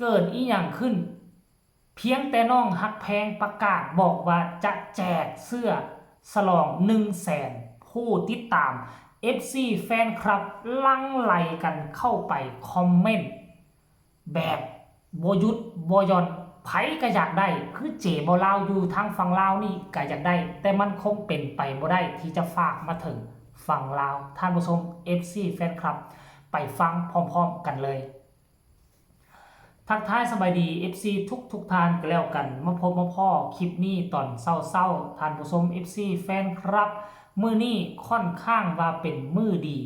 ເກີດອີ່ຫຍັງຂຶ້ນ? ພຽງແຕ່ນ້ອງຮັກແພງປະກາດບອກວ່າຈະແຈກເສື້ອສະຫຼອງໜຶ່ງແສນຜູ້ຕິດຕາມ, ເອັບຊີແຟນຄລັບຫຼັ່ງໄຫຼກັນເຂົ້າໄປຄອມເມັນແບບບໍ່ຢຸດບໍ່ຢ່ອນ. ໃຜກໍຢາກໄດ້ ຄືເຈເບົາລາວຢູ່ທາງຝັ່ງລາວນີ້ກໍຢາກໄດ້, ແຕ່ມັນຄົງເປັນໄປບໍ່ໄດ້ທີ່ຈະຝາກມາເຖິງຝັ່ງລາວ. ທ່ານຜູ້ຊົມ ເອັບຊີແຟນຄລັບ ໄປຟັງພ້ອມໆກັນເລີຍ. ທັກທາຍສະບາຍດີ ເອັບຊີ ທຸກໆທ່ານກໍແລ້ວກັນ, ມາພົບມາພໍ້ຄລິບນີ້ຕອນເຊົ້າໆ ທ່ານຜູ້ຊົມ ເອັບຊີແຟນຄລັບ. ມື້ນີ້ຂ້ອນຂ້າງວ່າເປັນມື້ດີ,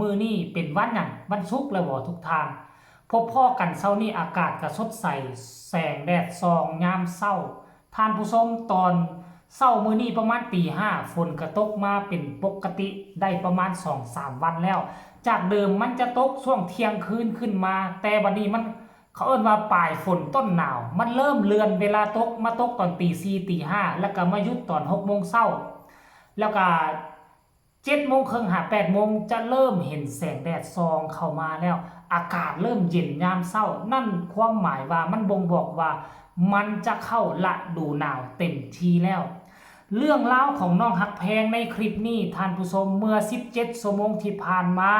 ມື້ນີ້ເປັນວັນຫຍັງ? ວັນສຸກແລ້ວບໍ່ທຸກທ່ານ? ພົບພໍ້ກັນເຊົ້ານີ້ ອາກາດກໍສົດໃສ, ແສງແດດສ່ອງຍາມເຊົ້າ. ທ່ານຜູ້ຊົມ, ຕອນເຊົ້າມື້ນີ້ປະມານຕີຫ້າ ຝົນກໍຕົກມາເປັນປົກກະຕິໄດ້ປະມານສອງສາມວັນແລ້ວ. ຈາກເດີມມັນຈະຕົກຊ່ວງທ່ຽງຄືນຂຶ້ນມາ, ແຕ່ບັດນີ້ມັນ ເຂົາເອີ້ນວ່າປາຍຝົນຕົ້ນໜາວ, ມັນເລີ່ມເລື່ອນເວລາຕົກ ມາຕົກຕອນຕີສີ່ ຕີຫ້າ ແລ້ວກໍມາຢຸດຕອນຫົກໂມງເຊົ້າ, ແລ້ວກໍ ເຈັດໂມງເຄິ່ງຫາແປດໂມງຈະເລີ່ມເຫັນແສງແດດສ່ອງເຂົ້າມາແລ້ວ, ອາກາດເລີ່ມເຢັນຍາມເຊົ້າ. ນັ້ນຄວາມໝາຍວ່າມັນບົ່ງບອກວ່າມັນຈະເຂົ້າລະດູໜາວເຕັມທີ່ແລ້ວ. ເລື່ອງລາວຂອງນ້ອງຮັກແພງໃນຄລິບນີ້ ທ່ານຜູ້ຊົມ, ເມື່ອສິບເຈັດຊົ່ວໂມງທີ່ຜ່ານມາ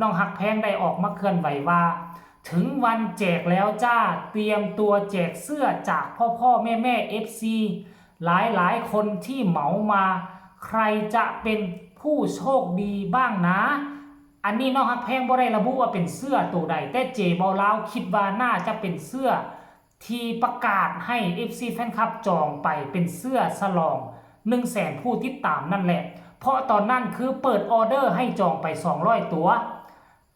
ນ້ອງຮັກແພງໄດ້ອອກມາເຄື່ອນໄຫວວ່າ ເຖິງວັນແຈກແລ້ວຈ້າ, ຕຽມຕົວແຈກເສື້ອຈາກພໍ່ໆແມ່ໆ ເອັບຊີ ຫຼາຍໆຄົນທີ່ເໝົາມາ, ໃຄຈະເປັນຜູ້ໂຊກດີບ້າງນາ? ອັນນີ້ນ້ອງຮັກແພງບໍ່ໄດ້ລະບຸວ່າເປັນເສື້ອໂຕໃດ, ແຕ່ເຈເບົາລາວຄິດວ່າໜ້າຈະເປັນເສື້ອທີ່ປະກາດໃຫ້ເອັບຊີແຟນຄລັບຈອງໄປ, ເປັນເສື້ອສະຫຼອງໜຶ່ງແສນຜູ້ຕິດຕາມນັ້ນແຫຼະ, ເພາະຕອນນັ້ນຄືເປີດອໍເດີໃຫ້ຈອງໄປສອງຮ້ອຍຕົວ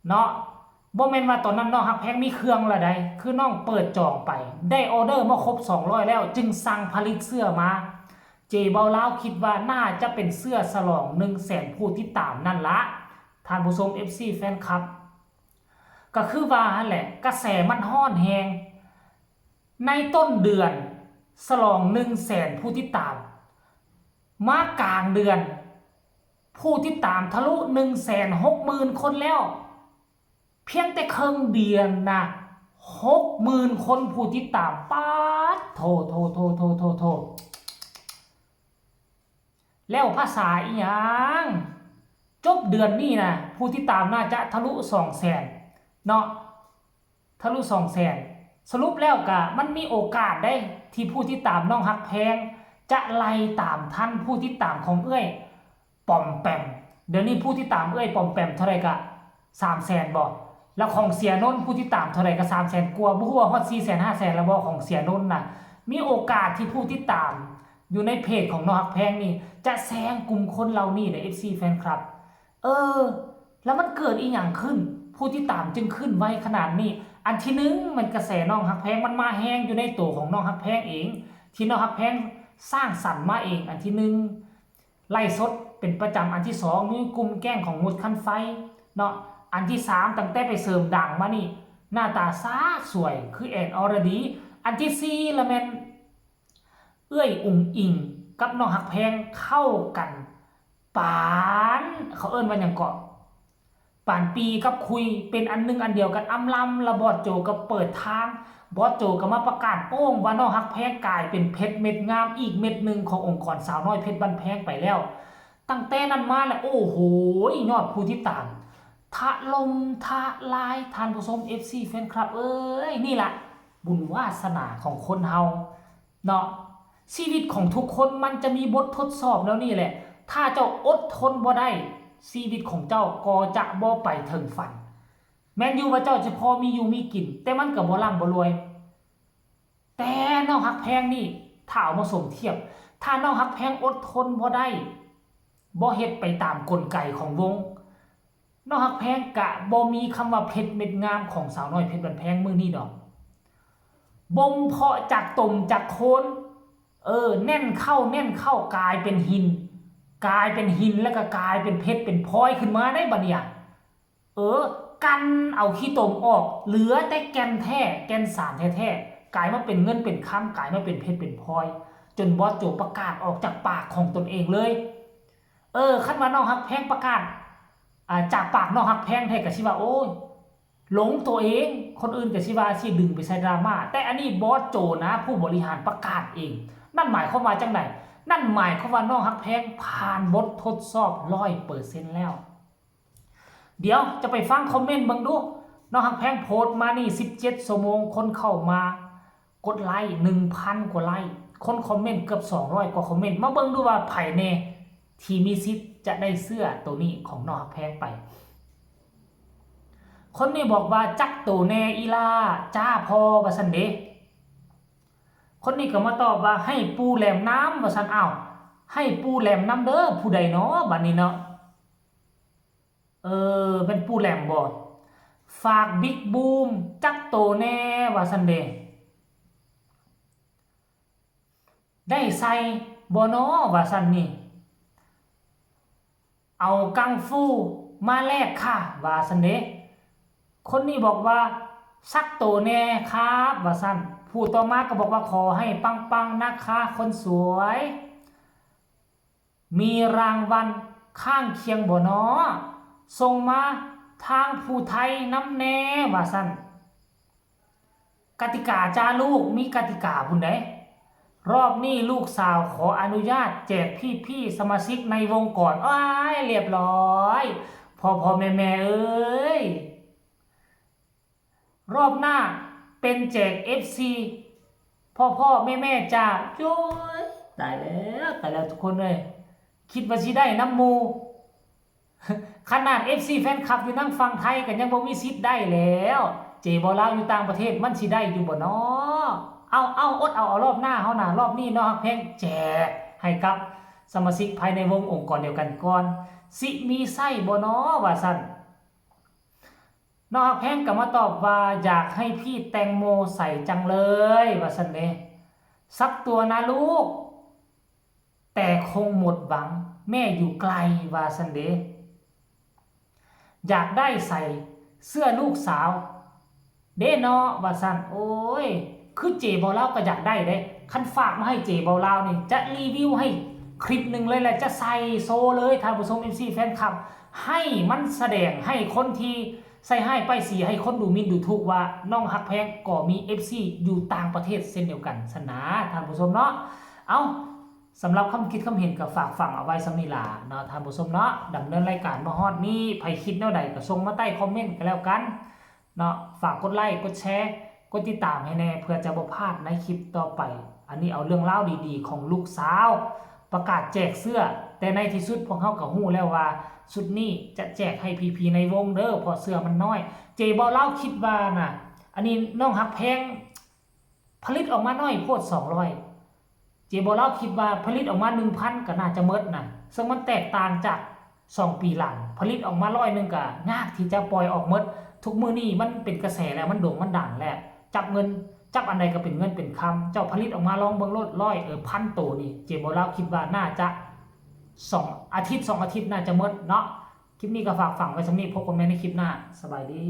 ເນາະ. ບໍ່ແມ່ນວ່າຕອນນັ້ນນ້ອງຮັກແພງມີເຄື່ອງແລ້ວໃດ, ຄືນ້ອງເປີດຈອງໄປ ໄດ້ອໍເດີມາຄົບສອງຮ້ອຍແລ້ວ ຈຶ່ງສັ່ງຜະລິດເສື້ອມາ. ເຈເບົາລາວຄິດວ່າໜ້າຈະເປັນເສື້ອສະຫຼອງໜຶ່ງແສນຜູ້ຕິດຕາມນັ້ນລະ, ທ່ານຜູ້ຊົມ ເອັບຊີແຟນຄລັບ. ກໍຄືວ່າຫັ້ນແຫຼະ, ກະແສມັນຮ້ອນແຮງ. ໃນຕົ້ນເດືອນສະຫຼອງໜຶ່ງແສນຜູ້ຕິດຕາມ, ມາກາງເດືອນ ຜູ້ຕິດຕາມທະລຸໜຶ່ງແສນຫົກໝື່ນຄົນແລ້ວ. ພຽງແຕ່ເຄິ່ງເດືອນນະ ຫົກໝື່ນຄົນຜູ້ຕິດຕາມ. ປາດໂທ້ ໂທ້ ໂທ້ ແລ້ວພາສາອີ່ຫຍັງ? ຈົບເດືອນນີ້ນະ ຜູ້ຕິດຕາມໜ້າຈະທະລຸສອງແສນເນາະ. ທະລຸສອງແສນ. ສະຫຼຸບແລ້ວກະມັນມີໂອກາດເດ້ ທີ່ຜູ້ຕິດຕາມນ້ອງຮັກແພງຈະໄລ່ຕາມທັນຜູ້ຕິດຕາມຂອງເອື້ອຍປອມແປມ. ດຽວນີ້ຜູ້ຕິດຕາມເອື້ອຍປອມແປມເທົ່າໃດກະ ສາມແສນບໍ່? ແລ້ວຂອງເສຍນົນຜູ້ຕິດຕາມເທົ່າໃດກະ ສາມແສນກວ່າ, ບໍ່ຮູ້ວ່າຮອດສີ່ແສນ ຫ້າແສນແລ້ວບໍ່ຂອງເສຍນົນນະ. ມີໂອກາດທີ່ຜູ້ຕິດຕາມຢູ່ໃນເພຈຂອງນ້ອງຮັກແພງນີ້ ຈະແຊງກຸ່ມຄົນເຫຼົ່ານີ້ເດ້ ເອັບຊີແຟນຄລັບ. ເອີ ແລ້ວມັນເກີດອີ່ຫຍັງຂຶ້ນ ຜູ້ຕິດຕາມຈຶ່ງຂຶ້ນໄວຂະໜາດນີ້? ອັນທີໜຶ່ງ ແມ່ນກະແສນ້ອງຮັກແພງ ມັນມາແຮງຢູ່ໃນໂຕຂອງນ້ອງຮັກແພງເອງ ທີ່ນ້ອງຮັກແພງສ້າງສັນມາເອງ ອັນທີໜຶ່ງ ໄລຟ໌ສົດເປັນປະຈຳ, ອັນທີສອງ ມີກຸ່ມແກ້ງຂອງມຸດຄັນໄຟເນາະ, ອັນທີສາມ ຕັ້ງແຕ່ໄປເສີມດັງມານີ້ ໜ້າຕາສາດສວຍຄືແອນ ອໍລະດີ, ອັນທີສີ່ ລະແມ່ນ ເອື້ອຍອຸງອິງກັບນ້ອງຮັກແພງເຂົ້າກັນປານ ເຂົາເອີ້ນວ່າຫຍັງເກາະ ປານປີກັບຄຸຍ ເປັນອັນໜຶ່ງອັນດຽວກັນ ອຳລຳ ລະບອດໂຈກໍເປີດທາງ ບອດໂຈກໍມາປະກາດໂປ້ງວ່ານ້ອງຮັກແພງກາຍເປັນເພັດເມັດງາມອີກເມັດໜຶ່ງຂອງອົງກອນສາວນ້ອຍເພັດບ້ານແພງໄປແລ້ວ. ຕັ້ງແຕ່ນັ້ນມາແລ້ວ ໂອ້ໂຫ ຍອດຜູ້ຕິດຕາມຖະຫຼົ່ມທະລາຍ ທ່ານຜູ້ຊົມ ເອັຟຊີ ແຟນຄລັບເອີຍ ນີ້ລະບຸນວາສະໜາຂອງຄົນເຮົາ ເນາະ ຊີວິດຂອງທຸກຄົນມັນຈະມີບົດທົດສອບແນວນີ້ແຫຼະ. ຖ້າເຈົ້າອົດທົນບໍ່ໄດ້ ຊີວິດຂອງເຈົ້າກໍຈະບໍ່ໄປເຖິງຝັນ. ແມ່ນຢູ່ວ່າເຈົ້າຈະພໍມີຢູ່ມີກິນ ແຕ່ມັນກໍບໍ່ລ່ຳບໍ່ລວຍ. ແຕ່ນ້ອງຮັກແພງນີ້ ຖ້າເອົາມາສົມທຽບ ຖ້ານ້ອງຮັກແພງອົດທົນບໍ່ໄດ້ ບໍ່ເຮັດໄປຕາມກົນໄກຂອງວົງ ນ້ອງຮັກແພງກະບໍ່ມີຄຳວ່າເພັດເມັດງາມຂອງສາວນ້ອຍເພັດບ້ານແພງມື້ນີ້ດອກ. ບົ່ມເພາະຈາກຕົມຈາກໂຄນ ເອີ ແໜ້ນເຂົ້າແໜ້ນເຂົ້າ ກາຍເປັນຫີນ ກາຍເປັນຫີນ ແລ້ວກໍກາຍເປັນເພັດເປັນພລອຍຂຶ້ນມາໃນບັດນີ້. ເອີ ກັ່ນເອົາຂີ້ຕົມອອກ ເຫຼືອແຕ່ແກ່ນແທ້ ແກ່ນສານແທ້ໆ ກາຍມາເປັນເງິນເປັນຄຳ ກາຍມາເປັນເພັດເປັນພລອຍ ຈົນບອສໂຈປະກາດອອກຈາກປາກຂອງຕົນເອງເລີຍ. ເອີ ຄັນວ່ານ້ອງຮັກແພງປະກາດ ອາ ຈາກປາກນ້ອງຮັກແພງແທ້ກໍຊິວ່າ ໂອ້ຍ ຫຼົງຕົວເອງ, ຄົນອື່ນກໍຊິວ່າຊິດຶງໄປໃສ່ດຣາມາ, ແຕ່ອັນນີ້ບອສໂຈນະ ຜູ້ບໍລິຫານປະກາດເອງ. ນັ້ນໝາຍຄວາມວ່າຈັ່ງໃດ? ນັ້ນໝາຍຄວາມວ່ານ້ອງຮັກແພງຜ່ານບົດທົດສອບຮ້ອຍເປີເຊັນແລ້ວ. ດຽວຈະໄປຟັງຄອມເມັນເບິ່ງດູ. ນ້ອງຮັກແພງໂພສມານີ້ສິບເຈັດຊົ່ວໂມງ, ຄົນເຂົ້າມາກົດໄລໜຶ່ງພັນກວ່າໄລ, ຄົນຄອມເມັນເກືອບສອງຮ້ອຍກວ່າຄອມເມັນ. ມາເບິ່ງດູວ່າໃຜແດ່ທີ່ມີສິດຈະໄດ້ເສື້ອໂຕນີ້ຂອງນ້ອງຮັກແພງໄປ. ຄົນນີ້ບອກວ່າ ຈັກໂຕແດ່ອີ່ຫຼ້າ ຈ້າພໍ່ ວ່າຊັ້ນເດ. ຄົນນີ້ກໍມາຕອບວ່າ ໃຫ້ປູ່ແຫຼມນຳ ວ່າຊັ້ນ. ອ້າວ ໃຫ້ປູ່ແຫຼມນຳເດີ ຜູ້ໃດນໍ ບາດນີ້ເນາະ? ເອີ ແມ່ນປູ່ແຫຼມບໍ? ຝາກບິກບູມ ຈັກໂຕແດ່ ວ່າຊັ້ນເດ. ໄດ້ໃສ່ບໍ່ນໍ ວ່າຊັ້ນນີ້. ເອົາກັງຟູມາແລກຄ່າ ວ່າຊັ້ນເດ. ຄົນນີ້ບອກວ່າ ສັກໂຕແດ່ຄັບ ວ່າຊັ້ນ. ຜູ້ຕໍ່ມາກໍບອກວ່າ ຂໍໃຫ້ປັງໆນະຄະຄົນສວຍ. ມີລາງວັນຂ້າງຄຽງບໍ່ນໍ? ສົ່ງມາທາງຜູ້ໄທນຳແດ່ ວ່າຊັ້ນ. ກະຕິກາຈ້າລູກ ມີກະຕິກາພຸ້ນໃດ໋. ລອບນີ້ລູກສາວຂໍອະນຸຍາດແຈກພີ່ໆສະມາຊິກໃນວົງກ່ອນ. ໂອ້ຍ ລຽບລ້ອຍ ພໍ່ໆແມ່ໆເອີຍ. ລອບໜ້າເປັນແຈກເອັຟຊີ ພໍ່ໆແມ່ໆຈ້າ. ໂອ້ຍ ຕາຍແລ້ວ ຕາຍແລ້ວທຸກຄົນເອີຍ. ຄິດວ່າຊິໄດ້ນຳໝູ່. ຂະໜາດເອັຟຊີແຟນຄລັບຢູ່ທາງຝັ່ງໄທກໍຍັງບໍ່ມີສິດໄດ້ແລ້ວ. ເຈບໍ່ລາວຢູ່ຕ່າງປະເທດມັນຊິໄດ້ຢູ່ບໍ່ນໍ? ເອົາ ເອົາ ອົດເອົາ ເອົາລອບໜ້າເຮົານະ. ລອບນີ້ນ້ອງຮັກແພງແຈກໃຫ້ກັບສະມາຊິກພາຍໃນວົງອົງກອນດຽວກັນກ່ອນ. ຊິມີໃຊ້ບໍ່ນໍ? ວ່າຊັ້ນ. ນ້ອງຮັກແພງກໍມາຕອບວ່າ ຢາກໃຫ້ພີ່ແຕງໂມໃສ່ຈັງເລີຍ ວ່າຊັ້ນເດ. ສັກຕົວນະລູກ ແຕ່ຄົງໝົດຫວັງ ແມ່ຢູ່ໄກ ວ່າຊັ້ນເດ. ຢາກໄດ້ໃສ່ເສື້ອລູກສາວເດ້ເນາະ ວ່າຊັ້ນ. ໂອ້ຍ ຄືເຈບໍ່ລາວກໍຢາກໄດ້ເດ້. ຄັນຝາກມາໃຫ້ເຈບໍ່ລາວນີ້ ຈະຣີວິວໃຫ້ຄລິບໜຶ່ງເລີຍ ແລະ ຈະໃສ່ໂຊເລີຍ ທ່ານຜູ້ຊົມ ເອັຟຊີແຟນຄລັບ. ໃຫ້ມັນສະແດງໃຫ້ຄົນທີ່ໃສ່ຮ້າຍປ້າຍສີ ໃຫ້ຄົນດູໝິ່ນດູຖູກວ່າ ນ້ອງຮັກແພງກໍມີເອັຟຊີຢູ່ຕ່າງປະເທດເຊັ່ນດຽວກັນຊັ້ນນາ ທ່ານຜູ້ຊົມເນາະ. ເອົ້າ ສຳລັບຄຳຄິດຄຳເຫັນກໍຝາກຝັງເອົາໄວ້ສ່ຳນີ້ລະເນາະ ທ່ານຜູ້ຊົມເນາະ. ດຳເນີນລາຍການມາຮອດນີ້ ໃຜຄິດແນວໃດກໍສົ່ງມາໃຕ້ຄອມເມັນກໍແລ້ວກັນເນາະ. ຝາກກົດໄລ ກົດແຊ ກົດຕິດຕາມໃຫ້ແດ່ ເພື່ອຈະບໍ່ພາດໃນຄລິບຕໍ່ໄປ. ອັນນີ້ເອົາເລື່ອງລາວດີໆຂອງລູກສາວ ປະກາດແຈກເສື້ອ, ແຕ່ໃນທີ່ສຸດພວກເຮົາກໍຮູ້ແລ້ວວ່າຊຸດນີ້ຈະແຈກໃຫ້ພີ່ໆໃນວົງເດີ ເພາະເສື້ອມັນນ້ອຍ. ເຈບໍ່ລາວຄິດວ່ານະ ອັນນີ້ນ້ອງຮັກແພງຜະລິດອອກມາໜ້ອຍໂພດ ສອງຮ້ອຍ. ເຈບໍ່ລາວຄິດວ່າຜະລິດອອກມາໜຶ່ງພັນກໍໜ້າຈະໝົດນະ, ເຊິ່ງມັນແຕກຕ່າງຈາກສອງປີຫຼັງ. ຜະລິດອອກມາຮ້ອຍໜຶ່ງກໍຍາກທີ່ຈະປ່ອຍອອກໝົດ. ທຸກມື້ນີ້ມັນເປັນກະແສແລ້ວ, ມັນໂດ່ງມັນດັງແລ້ວ, ຈັບເງິນ ຈັບອັນໃດກໍເປັນເງິນເປັນຄຳ. ເຈົ້າຜະລິດອອກມາລອງເບິ່ງໂລດ ຮ້ອຍ ເອີ ພັນໂຕນີ້ ເຈບໍ່ລາວຄິດວ່າໜ້າຈະສອງອາທິດ ສອງອາທິດໜ້າຈະໝົດເນາະ. ຄລິບນີ້ກໍຝາກຝັງໄວ້ສ່ຳນີ້, ພົບກັນໃໝ່ໃນຄລິບໜ້າ. ສະບາຍດີ.